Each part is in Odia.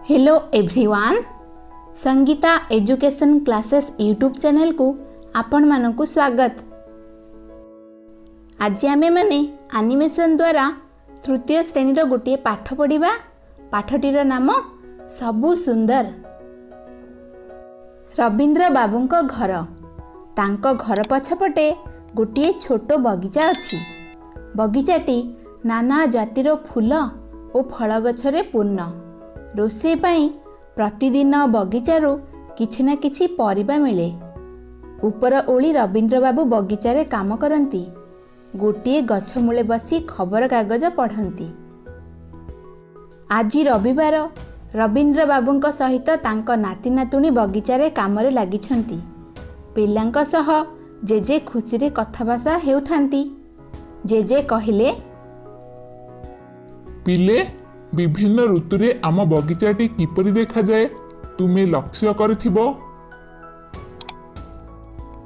Hello everyone, Sangeeta education classes YouTube ଚ୍ୟାନେଲକୁ ଆପଣମାନଙ୍କୁ ସ୍ୱାଗତ। ଆଜି ଆମେମାନେ ଆନିମେସନ୍ ଦ୍ୱାରା ତୃତୀୟ ଶ୍ରେଣୀର ଗୋଟିଏ ପାଠ ପଢ଼ିବା। ପାଠଟିର ନାମ ସବୁ ସୁନ୍ଦର। ରବୀନ୍ଦ୍ର ବାବୁଙ୍କ ଘର। ତାଙ୍କ ଘର ପଛପଟେ ଗୋଟିଏ ଛୋଟ ବଗିଚା ଅଛି। ବଗିଚାଟି ନାନା ଜାତିର ଫୁଲ ଓ ଫଳ ଗଛରେ ପୂର୍ଣ୍ଣ। ରୋଷେଇ ପାଇଁ ପ୍ରତିଦିନ ବଗିଚାରୁ କିଛି ନା କିଛି ପରିବା ମିଳେ। ଉପର ଓଳି ରବୀନ୍ଦ୍ରବାବୁ ବଗିଚାରେ କାମ କରନ୍ତି। ଗୋଟିଏ ଗଛ ମୂଳେ ବସି ଖବରକାଗଜ ପଢ଼ନ୍ତି। ଆଜି ରବିବାର। ରବୀନ୍ଦ୍ରବାବୁଙ୍କ ସହିତ ତାଙ୍କ ନାତି ନାତୁଣୀ ବଗିଚାରେ କାମରେ ଲାଗିଛନ୍ତି। ପିଲାଙ୍କ ସହ ଜେଜେ ଖୁସିରେ କଥାବାର୍ତ୍ତା ହେଉଥାନ୍ତି। ଜେଜେ କହିଲେ, ପିଲେ, ବିଭିନ୍ନ ଋତୁରେ ଆମ ବଗିଚାଟି କିପରି ଦେଖାଯାଏ ତୁମେ ଲକ୍ଷ୍ୟ କରିଥିବ।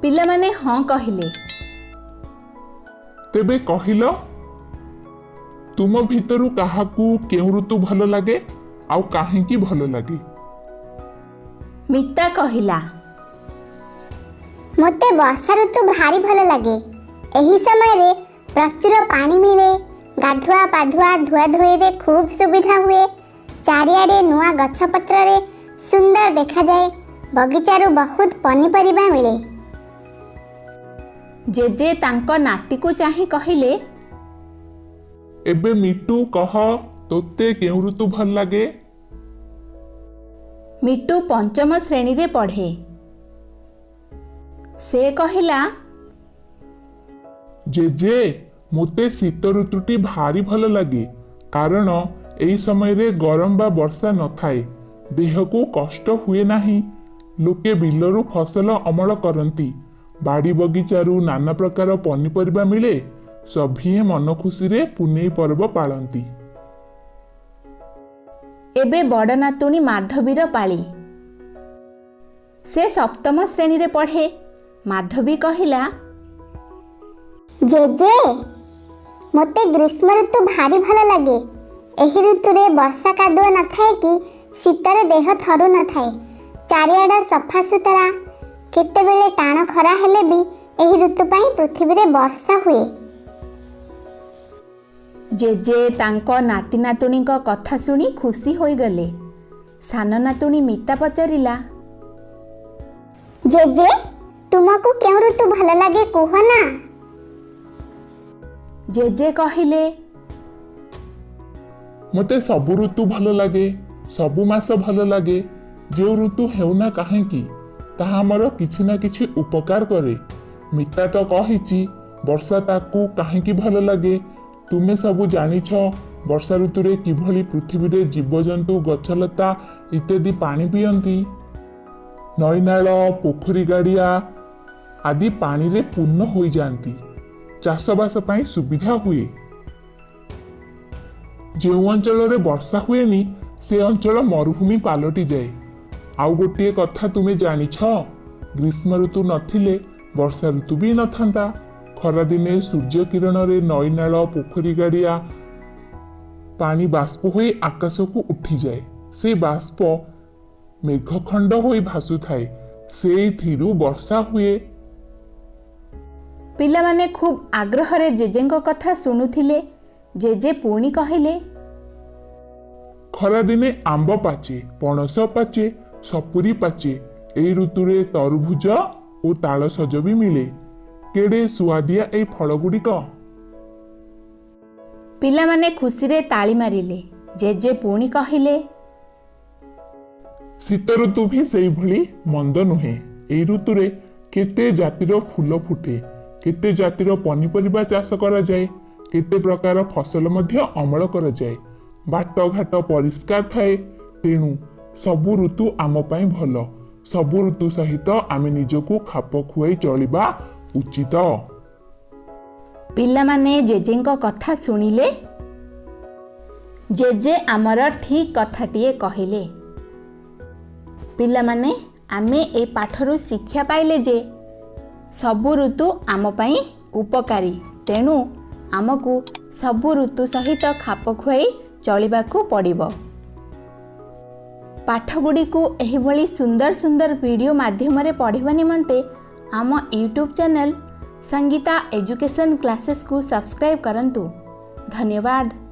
ପିଲାମାନେ ହଁ କହିଲେ। ତେବେ କହିଲ, ତୁମ ଭିତରୁ କାହାକୁ କେଉଁ ଋତୁ ଭଲ ଲାଗେ ଆଉ କାହିଁକି ଭଲ ଲାଗେ? ମିତା କହିଲା, ମୋତେ ବର୍ଷା ଋତୁ ଭାରି ଭଲ ଲାଗେ। ଏହି ସମୟରେ ପ୍ରଚୁର ପାଣି ମିଳେ। ଗାଧୁଆ ପାଧୁଆ, ଧୁଆଧୁଇରେ ଖୁବ୍ ସୁବିଧା ହୁଏ। ଚାରିଆଡ଼େ ନୂଆ ଗଛପତ୍ରରେ ସୁନ୍ଦର ଦେଖାଯାଏ। ବଗିଚାରୁ ବହୁତ ପନିପରିବା ମିଳେ। ଜେଜେ ତାଙ୍କ ନାତିକୁ ଚାହିଁ କହିଲେ, ଏବେ ମିଟୁ କହ, ତୋତେ କେଉଁ ଋତୁ ଭଲ ଲାଗେ? ମିଟୁ ପଞ୍ଚମ ଶ୍ରେଣୀରେ ପଢ଼େ। ସେ କହିଲା, ଜେଜେ, ମୋତେ ଶୀତ ଋତୁଟି ଭାରି ଭଲ ଲାଗେ, କାରଣ ଏହି ସମୟରେ ଗରମ ବା ବର୍ଷା ନଥାଏ। ଦେହକୁ କଷ୍ଟ ହୁଏ ନାହିଁ। ଲୋକେ ବିଲରୁ ଫସଲ ଅମଳ କରନ୍ତି। ବାଡ଼ି ବଗିଚାରୁ ନାନା ପ୍ରକାର ପନିପରିବା ମିଳେ। ସଭିଏଁ ମନ ଖୁସିରେ ପୁନେଇ ପର୍ବ ପାଳନ୍ତି। ଏବେ ବଡ଼ ନାତୁଣୀ ମାଧବୀର ପାଳି। ସେ ସପ୍ତମ ଶ୍ରେଣୀରେ ପଢ଼େ। ମାଧବୀ କହିଲା, ଜେଜେ, ମୋତେ ଗ୍ରୀଷ୍ମ ଋତୁ ଭାରି ଭଲ ଲାଗେ। ଏହି ଋତୁରେ ବର୍ଷା କାଦୁଅ ନଥାଏ କି ଶୀତରେ ଦେହ ଥରୁ ନଥାଏ। ଚାରିଆଡ଼ ସଫାସୁତରା। କେତେବେଳେ ଟାଣ ଖରା ହେଲେ ବି ଏହି ଋତୁ ପାଇଁ ପୃଥିବୀରେ ବର୍ଷା ହୁଏ। ଜେଜେ ତାଙ୍କ ନାତି ନାତୁଣୀଙ୍କ କଥା ଶୁଣି ଖୁସି ହୋଇଗଲେ। ସାନ ନାତୁଣୀ ମିତା ପଚାରିଲା, ଜେଜେ, ତୁମକୁ କେଉଁ ଋତୁ ଭଲ ଲାଗେ କୁହ ନା? ଜେଜେ କହିଲେ, ମୋତେ ସବୁ ଋତୁ ଭଲ ଲାଗେ, ସବୁ ମାସ ଭଲ ଲାଗେ। ଯେଉଁ ଋତୁ ହେଉନା କାହିଁକି, ତାହା ଆମର କିଛି ନା କିଛି ଉପକାର କରେ। ମିତା ତ କହିଛି ବର୍ଷା ତାକୁ କାହିଁକି ଭଲ ଲାଗେ। ତୁମେ ସବୁ ଜାଣିଛ ବର୍ଷା ଋତୁରେ କିଭଳି ପୃଥିବୀରେ ଜୀବଜନ୍ତୁ, ଗଛଲତା ଇତ୍ୟାଦି ପାଣି ପିଅନ୍ତି। ନଈନାଳ, ପୋଖରୀ, ଗାଡ଼ିଆ ଆଦି ପାଣିରେ ପୂର୍ଣ୍ଣ ହୋଇଯାଆନ୍ତି। ଚାଷବାସ ପାଇଁ ସୁବିଧା ହୁଏ। ଯେଉଁ ଅଞ୍ଚଳରେ ବର୍ଷା ହୁଏନି, ସେ ଅଞ୍ଚଳ ମରୁଭୂମି ପାଲଟିଯାଏ। ଆଉ ଗୋଟିଏ କଥା ତୁମେ ଜାଣିଛ, ଗ୍ରୀଷ୍ମ ଋତୁ ନଥିଲେ ବର୍ଷା ଋତୁ ବି ନଥାନ୍ତା। ଖରାଦିନେ ସୂର୍ଯ୍ୟ କିରଣରେ ନଈନାଳ, ପୋଖରୀ, ଗାଡ଼ିଆ ପାଣି ବାଷ୍ପ ହୋଇ ଆକାଶକୁ ଉଠିଯାଏ। ସେ ବାଷ୍ପ ମେଘଖଣ୍ଡ ହୋଇ ଭାସୁଥାଏ। ସେଇଥିରୁ ବର୍ଷା ହୁଏ। ପିଲାମାନେ ଖୁବ୍ ଆଗ୍ରହରେ ଜେଜେଙ୍କ କଥା ଶୁଣୁଥିଲେ। ଜେଜେ ପୁଣି କହିଲେ, ଖରାଦିନେ ଆମ୍ବ ପାଚେ, ପଣସ ପାଚେ, ସପୁରୀ ପାଚେ। ଏଇ ଋତୁରେ ତରଭୁଜ ଓ ତାଳସଜ ବି ମିଳେ। କେଡ଼େ ସୁଆଦିଆ ଏଇ ଫଳଗୁଡ଼ିକ! ପିଲାମାନେ ଖୁସିରେ ତାଳି ମାରିଲେ। ଜେଜେ ପୁଣି କହିଲେ, ଶୀତ ଋତୁ ବି ସେଇଭଳି ମନ୍ଦ ନୁହେଁ। ଏଇ ଋତୁରେ କେତେ ଜାତିର ଫୁଲ ଫୁଟେ, କେତେ ଜାତିର ପନିପରିବା ଚାଷ କରାଯାଏ, କେତେ ପ୍ରକାର ଫସଲ ମଧ୍ୟ ଅମଳ କରାଯାଏ। ବାଟଘାଟ ପରିଷ୍କାର ଥାଏ। ତେଣୁ ସବୁ ଋତୁ ଆମ ପାଇଁ ଭଲ। ସବୁ ଋତୁ ସହିତ ଆମେ ନିଜକୁ ଖାପ ଖୁଆଇ ଚଳିବା ଉଚିତ। ପିଲାମାନେ ଜେଜେଙ୍କ କଥା ଶୁଣିଲେ। ଜେଜେ ଆମର ଠିକ୍ କଥାଟିଏ କହିଲେ। ପିଲାମାନେ, ଆମେ ଏ ପାଠରୁ ଶିକ୍ଷା ପାଇଲେ ଯେ ସବୁ ଋତୁ ଆମ ପାଇଁ ଉପକାରୀ। ତେଣୁ ଆମକୁ ସବୁ ଋତୁ ସହିତ ଖାପ ଖୁଆଇ ଚଳିବାକୁ ପଡ଼ିବ। ପାଠଗୁଡ଼ିକୁ ଏହିଭଳି ସୁନ୍ଦର ସୁନ୍ଦର ଭିଡ଼ିଓ ମାଧ୍ୟମରେ ପଢ଼ିବା ନିମନ୍ତେ ଆମ ୟୁଟ୍ୟୁବ୍ ଚ୍ୟାନେଲ୍ ସଙ୍ଗୀତା ଏଜୁକେସନ୍ କ୍ଲାସେସ୍କୁ ସବସ୍କ୍ରାଇବ୍ କରନ୍ତୁ। ଧନ୍ୟବାଦ।